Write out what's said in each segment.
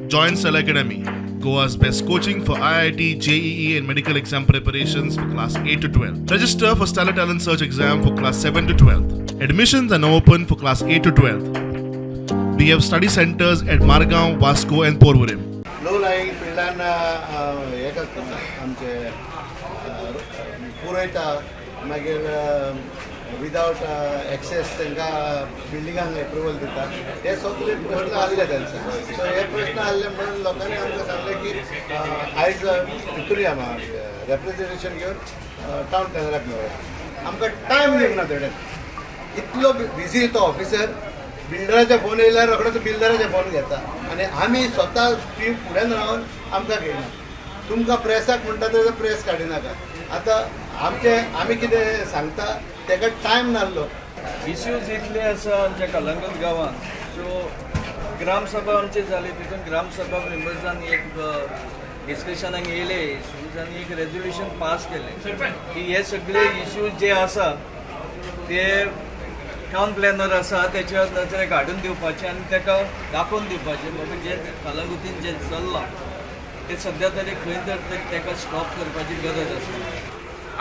Join Stellar Academy, Goa's best coaching for IIT, JEE, and medical exam preparations for class 8 to 12. Register for Stellar Talent Search exam for class 7 to 12. Admissions are now open for class 8 to 12. We have study centers at Margao, Vasco, and Porvorim. Low lying फिल्डान हें करता आमचे पुरयता, मागीर विदावट access तांकां बिल्डिंगांक approval दिता. हे सगळे प्रश्न आसले तांचे. सो हे प्रश्न आसले म्हणून लोकांनी आमकां सांगलें की आयज हितून या, रेप्रेजेंटेशन घेवन टावन प्लॅनराक मेळया. आमकां टायम दिवंक ना तेणें. इतलो बिजी तो ऑफिसर, बिल्डराचे फोन येयल्यार रोखडो तो बिल्डराचे फोन घेता आनी आमी स्वता टीम फुड्यान रावन आमकां घेयना. तुमकां प्रेसाक म्हणटा ते प्रेस काडिनाका. आतां आमचे आमी कितें सांगता तेका टायम नासलो. इश्यूज इतले आसा आमच्या कलंगूट गांवांत. सो ग्रामसभा आमची जाली, तितून ग्रामसभा मेंबर्सान एक डिस्कशनाक येयले इश्यूज आनी एक रेजोल्युशन पास केलें की हे सगळे इश्यूज जे आसा ते टावन प्लॅनर आसा तेच्या नदरेक हाडून दिवपाचे आनी ताका दाखोवन दिवपाचें बाबा जे कलंगुटीन जें चल्लां तें सद्या तरी खंय तर ताका स्टॉप करपाची गरज आसा.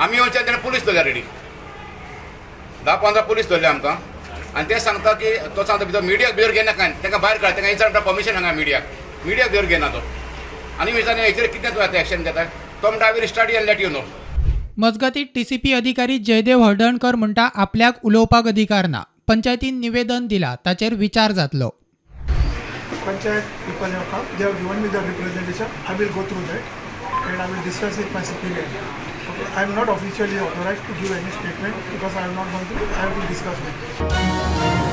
आमी येवचे तेणें पुलीस धरल्या रेडी, 10-15 पुलीस धरले आमकां. आनी ते सांगता की, तो सांगता भितर मिडियाक भितर घेनाका, तांकां भायर काड. तांकां विचार परमिशन हांगा मिडियाक, मिडियाक भितर घेना तो. आनी विचार हेचेर कितें तूं आतां एक्शन घेता? तो म्हणटा, "I will study and let you know." मजगतीं, टीसीपी अधिकारी जयदेव हळदणकर म्हणटा, आपल्याक उलोवपाक अधिकार ना. पंचायतीन निवेदन दिला, ताचेर विचार जातलो. Panchayat people have come, they have given me the representation. I will go through that and I will discuss with my superior. Okay, I am not officially authorized to give any statement because I have not gone through it. I have to discuss with them.